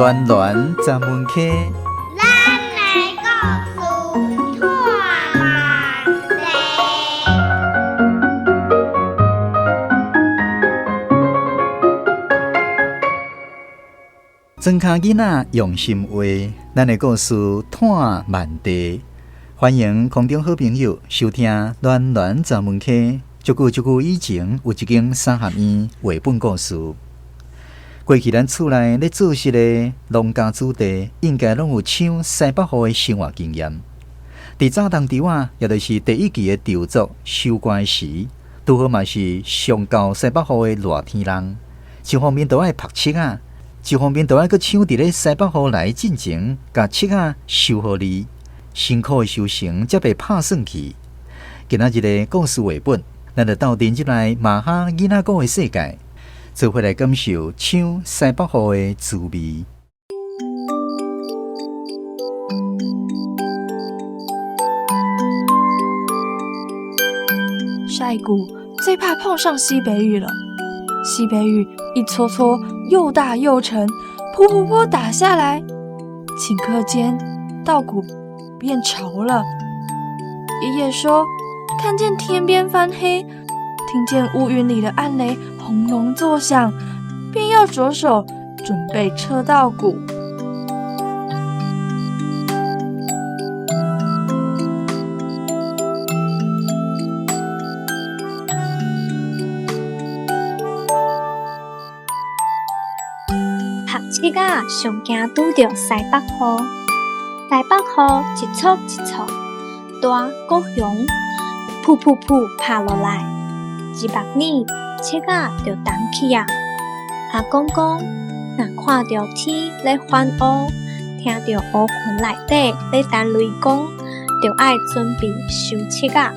暖暖十门溪，咱的故事拖慢地。庄跤囡仔用心画，咱的故事湠万地。欢迎空中好朋友收听暖暖十门溪。足久足久以前，有一间三合院绘本故事。过去咱厝内咧做事的农家子弟，应该拢有抢西北雨的生活经验。伫早冬稻仔，也就是第一季的稻作收割时，拄好嘛是上到西北雨的热天人，一方面就爱曝粟仔，一方面就爱阁抢伫咧西北雨来进前，共粟仔收予利，辛苦的收成才袂拍算去。今仔日的故事绘本，咱就斗阵入来马哈囡仔鼓的世界，做伙来感受抢西北雨的滋味。晒谷最怕碰上西北雨了。西北雨一撮撮又大又沉，噗噗噗打下来，顷刻间稻谷变潮了。爷爷说，看见天边翻黑，听见乌云里的暗雷轰隆作响，便要着手准备车稻谷。曝粟仔上惊拄著西北雨，西北雨一撮一撮，大阁雄，噗噗噗拍落来，一目耳，粟仔就澹去啊！阿公讲，若看著天咧翻乌，听著乌云内底咧弹雷公，就爱准备收粟仔。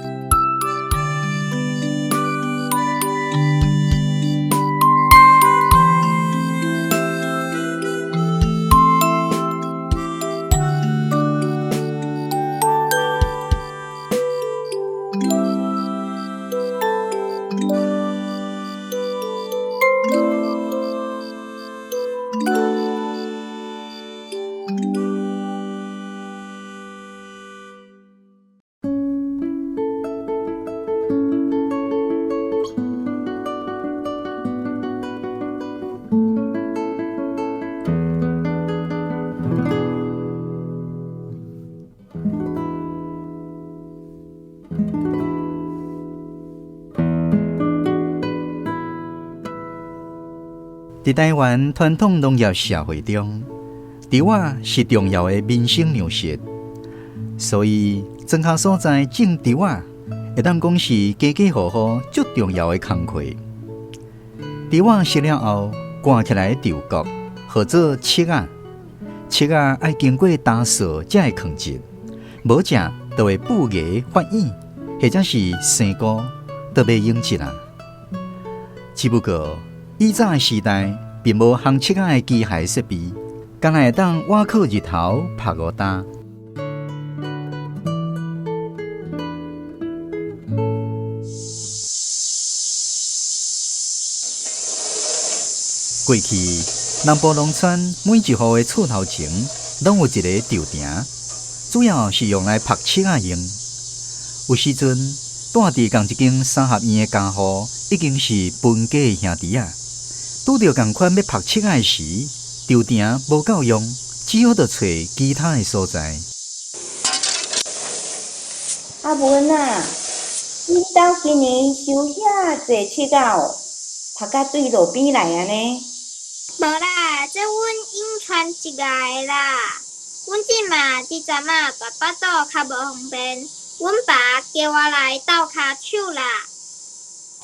伫台湾传统农业社会中，稻仔是重要的民生粮食，所以庄跤所在种稻仔，会当讲是家家户户足重要的工课。稻仔熟了后，割起来稻谷，号做粟仔。粟仔爱经过打扫才会囥直，无食就会布芽发硬，或者是生菇，都袂用得啊。只不过以早的时代，并无烘粟仔的机械设备，干焦会当倚靠日头曝5担。过去南部农村每一户的厝头前，拢有一个稻埕，主要是用来曝粟仔用。有时阵住伫仝一间三合院的家户，已经是分家的兄弟仔，拄著仝款欲曝粟仔的时，稻埕无够用，只好就揣其他的所在。阿文啊，恁兜今年收遐济粟仔哦，曝甲对路边来按呢？无啦，这阮遗传一来的啦。阮这马伫阵仔爸腹肚较无方便，阮爸叫我来斗跤手啦。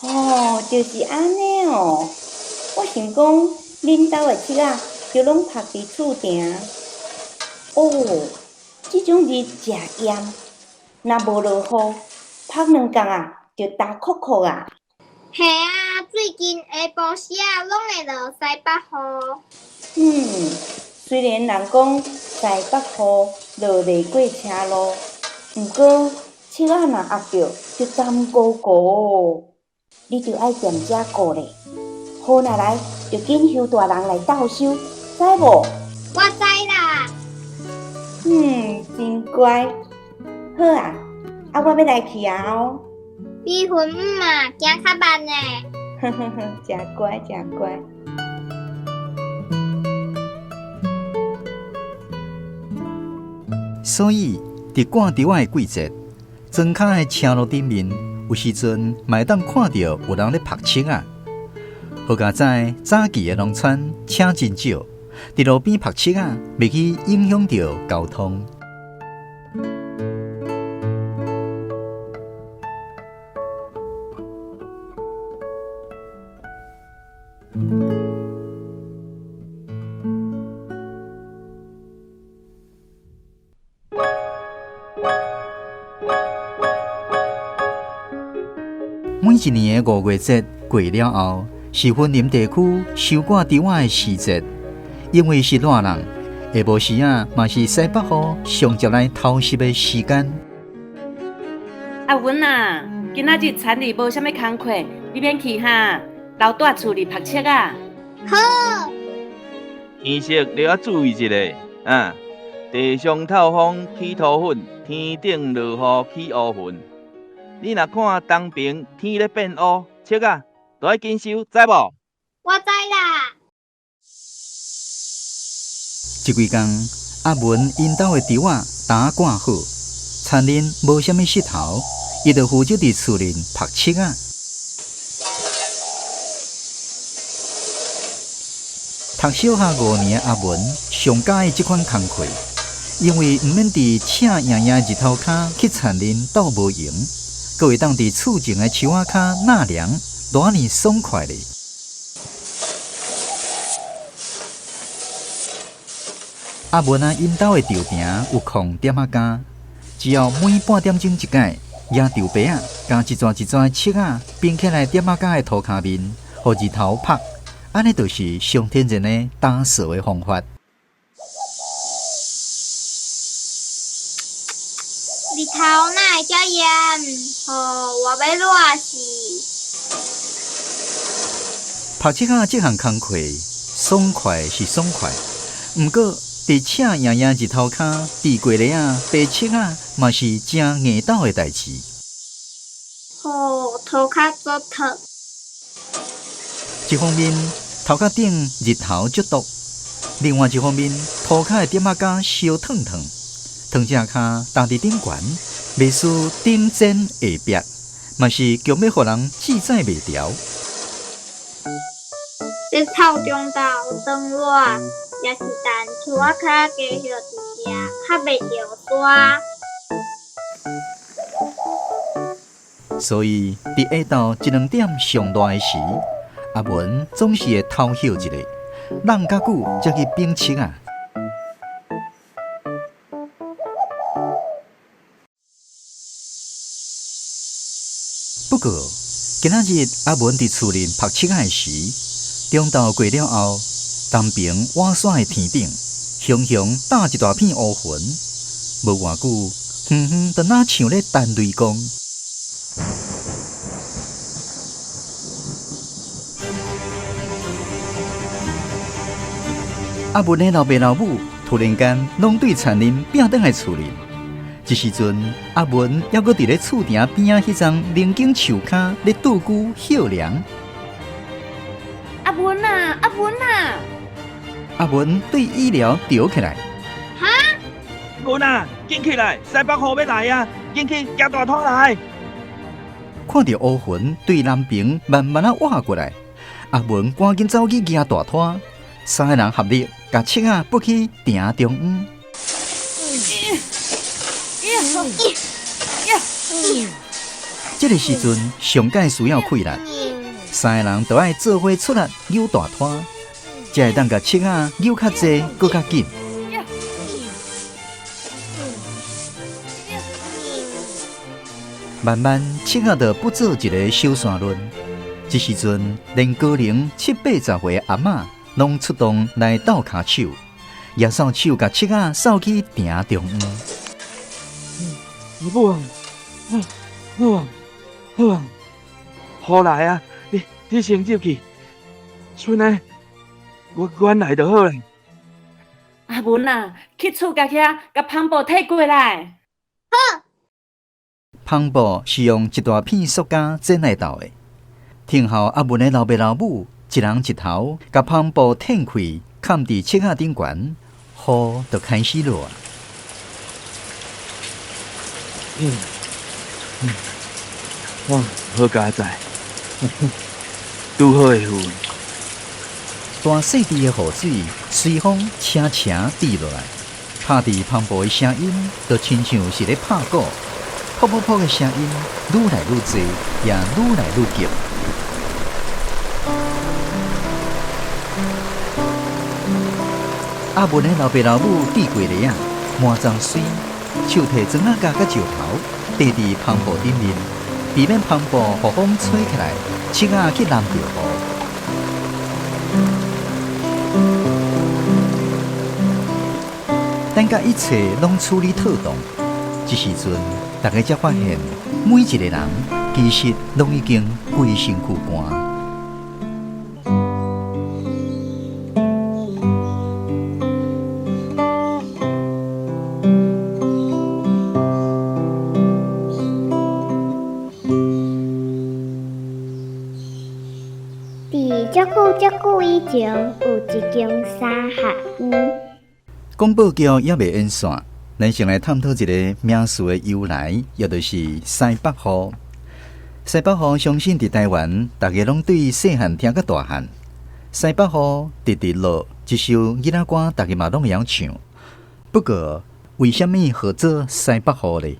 哦，就是按呢哦。我想讲，恁兜的粟仔就拢曝伫厝埕。哦，这种日诚炎，若无落雨，曝2工啊，就焦酷酷啊。嘿啊，最近下晡时仔拢会落西北雨。虽然人讲西北雨落袂过车路，毋过粟仔若压著就澹糊糊哦，你就爱踮遮顾咧。雨若来，就紧休大人来斗收，知无？我知啦。嗯，真乖。好啊，啊，我欲來去啊哦。美雲姆嘛，行較慢呢。呵呵呵，誠乖，誠乖。所以，佇趕豬仔的季節，莊跤的車路頂面，有時陣嘛會當看著有人咧曝粟仔。好佳哉，早期的農村車真少，佇路邊曝粟仔，袂去影響著交通。每一年的五月節過了後，是雲林地區收割豬仔的時節。因為是熱人，下晡時仔嘛是西北雨上捷來偷襲的時間。阿文啊，今仔日田裡無啥物工課，你免去哈，留蹛厝裡曝粟仔。好。天色你要注意一下啊！地上透風起塗粉，天頂落雨起烏雲。你若看東邊天咧變烏，粟仔就愛緊收，知無？我知啦。這幾工，阿文𪜶兜的豬仔打割好，田裡無啥物穡頭，伊就負責佇厝裡曝粟仔。讀小學五年的阿文上喜歡這款工課，因為毋免佇赤炎炎日頭跤去田裡鬥無閒，閣會當佇厝前的樹仔跤納涼，偌爾爽快咧。阿文啊，𪜶兜的稻埕有空點仔工，只要每半點鐘一擺，舉稻笆仔，共一逝一逝的粟仔並起來點仔工的塗跤面，予日頭曝，按呢就是上天然的打掃的方法。日頭哪會遮炎？吼，我欲熱死！曝粟仔這項工課爽快是爽快，毋過佇赤炎炎日頭跤，遞過犁仔、白粟仔嘛是誠硬鬥的代誌。吼，塗跤足燙。一方面頭殼頂日頭足毒，另外一方面塗跤的點仔跤燒燙燙，燙只跤踏佇頂懸，袂輸頂煎下壁，嘛是強欲予人志在袂牢。這臭中晝當熱，也是等樹仔跤加歇一下，較袂著沙。所以，佇下晝一兩點上熱的時，阿文總是會偷歇一下，踭較久才去反粟仔。不過，今仔日阿文佇厝裡曝粟仔的時，中晝過了後，東爿瓦山的天頂，雄雄搭一大片烏雲，無偌久，遠遠就若像咧彈雷公。阿文的老爸老母突然間攏對田裡變轉來厝裡。這時陣，阿文猶閣佇咧厝埕邊仔彼叢寧靜樹跤咧倒龜歇涼。阿文啊，阿文啊！阿文對椅寮趒起來。哈？文啊，緊起來，西北雨欲來啊！緊去舉大拖來。看著烏雲對南爿慢慢仔倚過來，阿文趕緊走去舉大拖，三个人合力共粟仔撥去埕中央。這个時陣上蓋需要氣力，三个人都愛做伙出力扭大拖，才會當共粟仔扭較濟，閣較緊。慢慢，粟仔就不做一个小山崙。這時陣，連高齡七八十歲的阿嬤攏出動來鬥跤手，舉掃帚共粟仔掃去埕中央。母啊，母啊，母啊，雨來啊！你先入去，賰呢，我阮來就好啦。阿文啊，去厝角遐，共帆布提过来。好。帆布是用一大片塑胶剪来斗的。听候阿文的老爸老母一人一头，共帆布摕开，崁佇拭仔顶悬，雨就开始落。哇，好佳哉，拄好会云。大细滴的雨水随风斜斜滴落来，拍佇帆布的声音，就亲像是咧拍鼓，噗噗噗的声音愈来愈济，也愈来愈急。阿文的老爸老母递过来啊，满脏水，手提砖仔架佮石头，缀佇帆布顶面，避免帆布予风吹起来，拭仔去淋著雨。等甲一切攏處理妥當，這時陣大家才發現，每一個人其實攏已經規身軀乾。佇足久足久以前，有一間三合院。廣播劇猶未演煞，咱先來探討一个名詞的由來，也就是西北雨。西北雨相信佇台灣，大家攏對細漢聽甲大漢。西北雨直直落，這首囡仔歌，大家嘛攏會曉唱。不過，為啥物號做西北雨呢？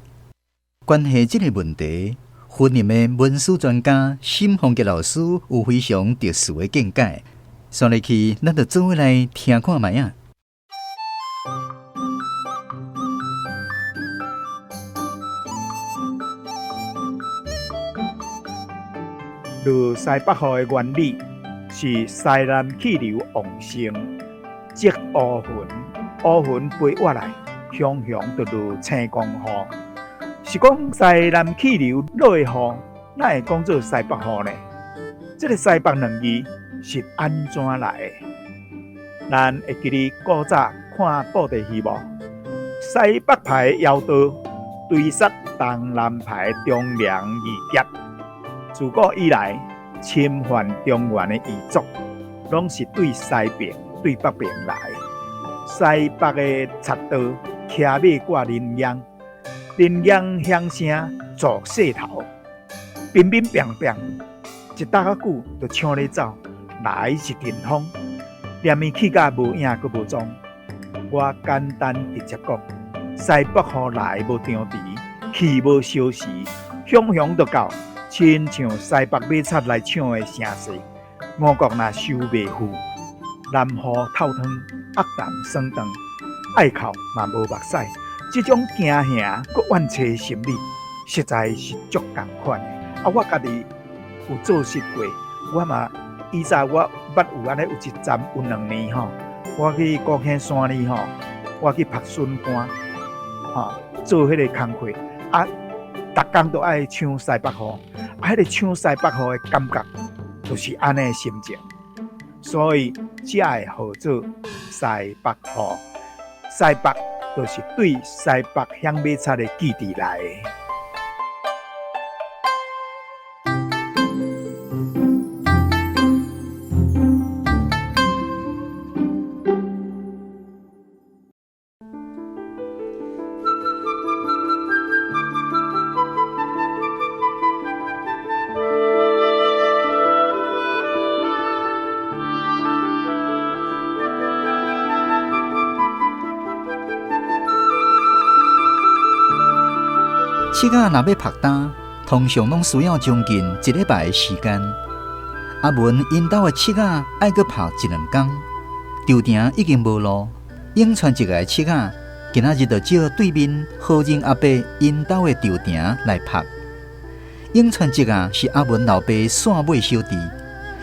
關係這個問題，雲林的文史專家沈鳳傑老師有非常特殊的見解。煞落去，咱就做伙來聽看覓仔。落西北雨的原理是西南氣流旺盛，積烏雲，烏雲飛越來，雄雄就落青光雨。是講西南氣流落的雨，哪會講做西北雨呢？這个西北兩字是按怎來的？咱會記得古早看布袋戲無？西北派的妖道追殺東南派的忠良義俠。自古以來，侵犯中原的異族，攏是對西邊、對北邊來。西北的賊道騎馬掛羚羊，羚羊響聲做勢頭，乒乒乓乓，一搭較久就搶咧走，來一陣風，連伊去甲無影閣無蹤。我簡單直接講，西北雨來無張遲，去無相時，雄雄就到。親像西北馬賊來搶的聲勢，五穀若收袂赴，南雨透湯，鴨蛋酸腸，愛哭嘛無目屎，這種驚嚇閣怨嗟心理，實在是足仝款的。啊，我家己有做實過，我嘛以前我捌有按呢有一站有兩年吼，我去古坑山裡吼，我去曝筍乾，吼做彼个工課，啊，逐工都愛搶西北雨。啊，彼个搶西北雨的感覺，就是按呢心情，所以才會號做西北雨。西北就是對西北響馬賊的記憶來的。拭仔若欲曝焦，通常攏需要將近一禮拜的時間。阿文𪜶兜的拭仔愛閣曝一兩工，稻埕已經無路，永傳一个拭仔，今仔日就借對面好人阿伯𪜶兜的稻埕來曝。永傳一個是阿文老爸線尾小弟，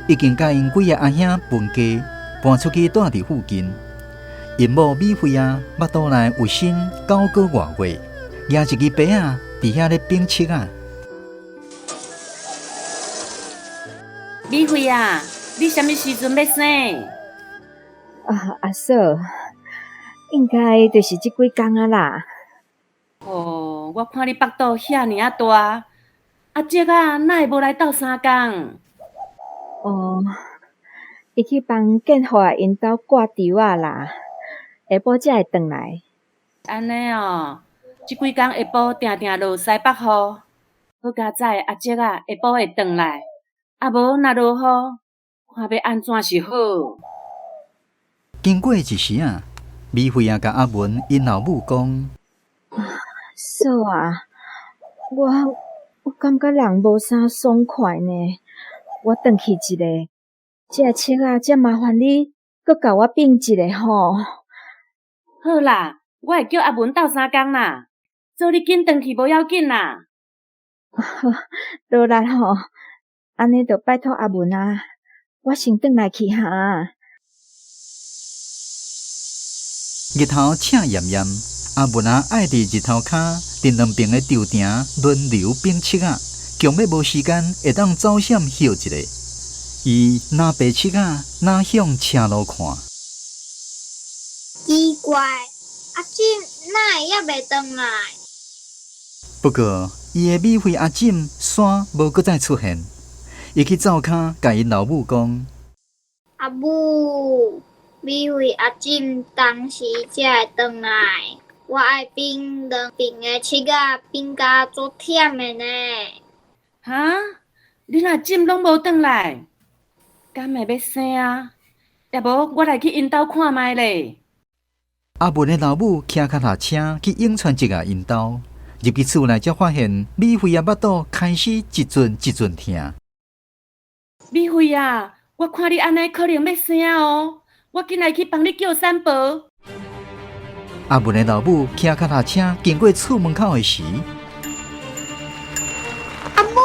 已經佮𪜶幾个阿兄分家搬出去蹛佇附近。𪜶某美惠啊，腹肚內有生九个外月，舉一支筊仔佇遐咧反拭仔。美惠啊，你啥物時陣欲生？啊，阿嫂，應該就是這幾工仔啦。哦，我看你腹肚遐爾仔大，阿叔仔哪會無來鬥相共？哦，伊去幫建華𪜶兜掛柱仔啦，下晡才會轉來。按呢哦，這幾工下晡定定落西北雨，好佳哉阿叔仔下晡會轉來，啊無若落雨，看欲按怎是好。經過一時仔，美惠仔共阿文𪜶老母講：嫂啊，我感覺人無啥爽快呢，我轉去一下，這个拭仔才麻煩你閣共我反一下吼。好啦，我會叫阿文鬥相共啦，做你緊轉去無要緊啦。努力吼，按呢就拜託阿文啊，我先轉來去哈。日頭赤炎炎，阿文仔愛佇日頭跤，佇兩爿的柱埕輪流反拭仔，強欲無時間會當走閃歇一下。伊若爬拭仔，若向車路看。奇怪，阿錦哪會猶未轉來？不過，伊的美惠阿錦煞無閣再出現。伊去灶跤，共𪜶老母講：阿母，美惠阿錦當時才會轉來，我愛反兩爿的拭仔，反甲足忝的呢。哈？恁阿錦攏無轉來，敢會欲生啊？抑無我來去𪜶兜看覓咧。阿文的老母騎跤踏車去永川叔仔𪜶兜，入去厝內才發現美惠仔腹肚開始一陣一陣疼。美惠啊，我看你按呢可能欲生哦，我緊來去幫你叫產婆。阿文的老母騎跤踏車經過厝門口的時，阿母，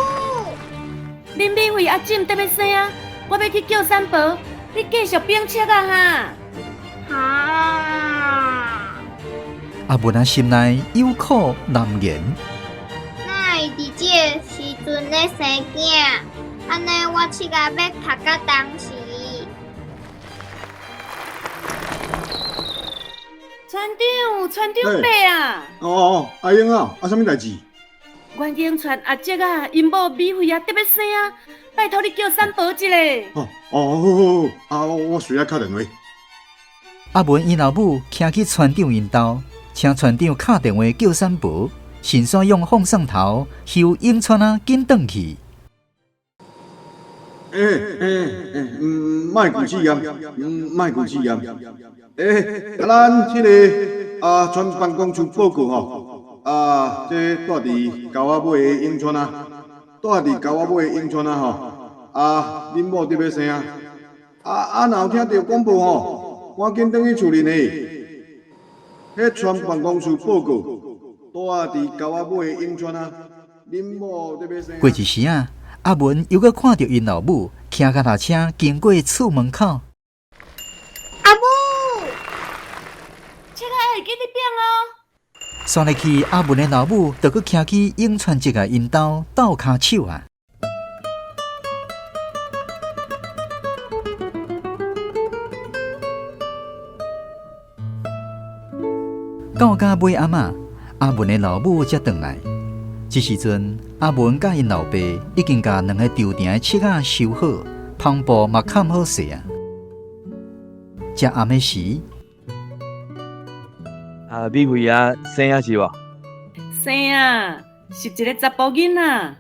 恁美惠阿錦得欲生啊，我欲去叫產婆，你繼續反拭仔哈。哈！阿文仔心內有苦難言。哪會佇這个時陣咧生囝？按呢我拭仔欲讀到當時。村長，村長伯啊！哦哦，阿英啊，啊啥物代誌？阮永川阿叔仔，𪜶某美惠仔得欲生啊，拜託你叫產婆一下。哦哦，好好好，啊我隨仔敲電話。阿文𪜶老母騎去村長𪜶兜，請村長敲電話叫產婆，順紲用放送頭休永川仔緊轉去。欸欸欸，莫舊試驗，莫舊試驗。欸，啊，咱這个啊，村辦公處報告吼，啊，這住佇溝仔尾的永川啊，住佇溝仔尾的永川啊吼，啊，恁某得欲生啊，啊啊，若有聽著廣播吼，趕緊轉去厝裡呢。彼村辦公處報告，住佇溝仔尾的永川啊，恁某得欲生。過一時仔，阿文又閣看著𪜶老母騎跤踏車經過厝門口。阿母，拭仔會記得反哦。煞落去，阿文的老母就閣騎去永川叔仔𪜶兜鬥跤手啊。到甲尾暗仔，阿文的老母才轉來。這時陣，阿文佮𪜶老爸已經共兩个柱埕的拭仔收好，帆布嘛崁好勢啊。這暗暝時，啊，美惠仔生啊是無？生啊，是一个查埔囡仔，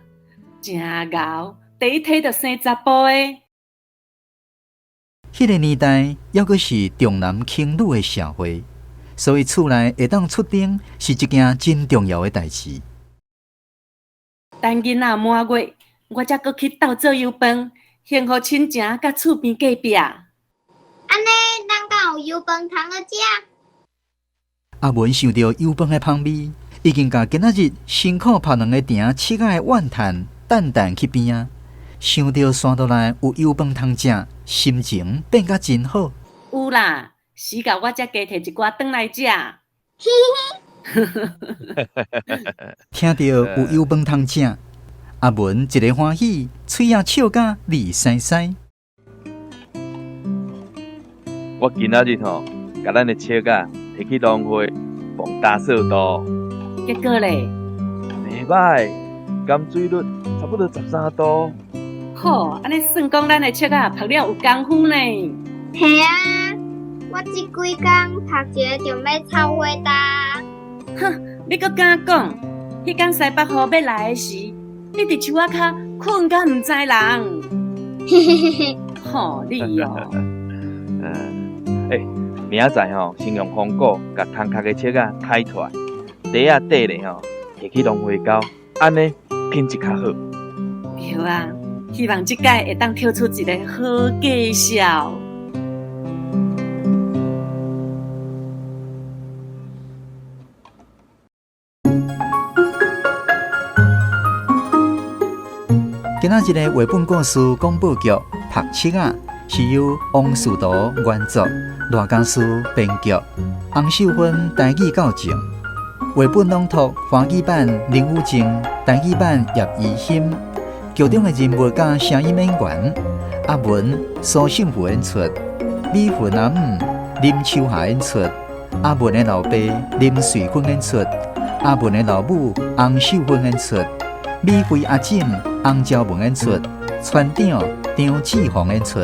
真𠢕，第一胎就生查埔的。彼个年代，猶閣是重男輕女的社會，所以厝內會當出丁是一件真重要的代誌。等囡仔滿月，我才閣去鬥做油飯，幸福親情佮厝邊隔壁。按呢，咱敢有油飯通好食？阿文想著油飯的芳味，已經共今仔日辛苦拍兩个埕拭仔的怨嘆，等等去邊仔。想著紲落來有油飯通食，心情變甲真好。有啦，死到我才加提一寡轉來食。聽著有油飯通食，阿文一个歡喜，喙仔笑甲膩澀澀。我今仔日吼，共咱的拭仔提去农会磅打色度。结果咧？袂歹，含水率差不多13度。好，按呢算讲咱的粟仔曝了有功夫呢。嘿啊，我這幾工曝一个就欲臭火焦。哼，你閣敢講？彼工西北雨欲來的時，你佇樹仔跤睏甲毋知人。嘿嘿嘿嘿。吼你哦。欸，明仔載吼，先用風鎬共空殼的粟仔開出來，袋仔底咧吼，提去農會交，按呢品質較好。對啊，希望這擺會當挑出一个好價數。今仔日的繪本故事廣播劇《曝粟仔》是由王樹圖原作，賴家書編劇，洪秀芬台語教正。繪本朗讀華語版林宇靜，台語版葉怡馨。劇中的人物佮聲音演員阿文蘇勝富演出，美雲阿姆林秋霞演出，阿文的老爸林瑞坤演出，阿文的老母洪秀芬演出，美惠阿姊洪昭文演出，船長張志宏演出。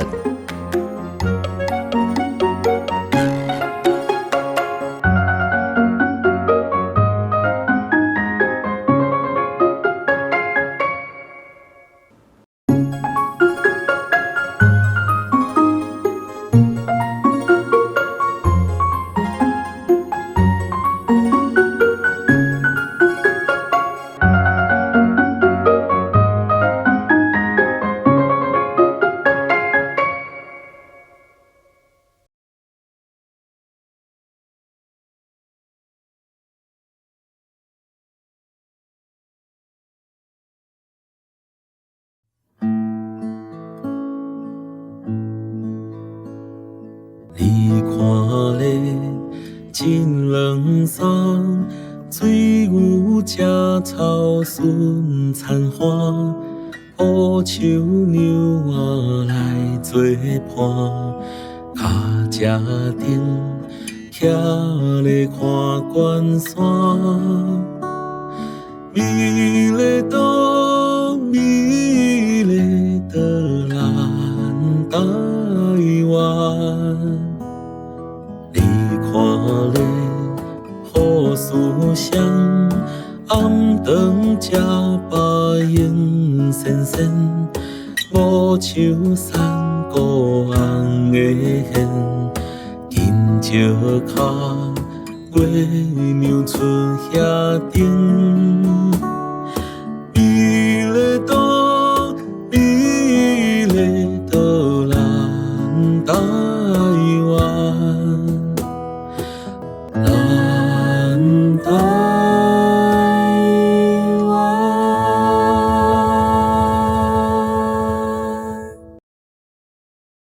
你看咧，真凉爽，水牛食草顺田花，乌树娘仔来做伴，跤车顶徛咧看关山，美丽岛，美丽的咱台湾。你看咧，好思想，暗顿食饱用仙仙，无树山谷红的线，金石跤，月娘出遐顶。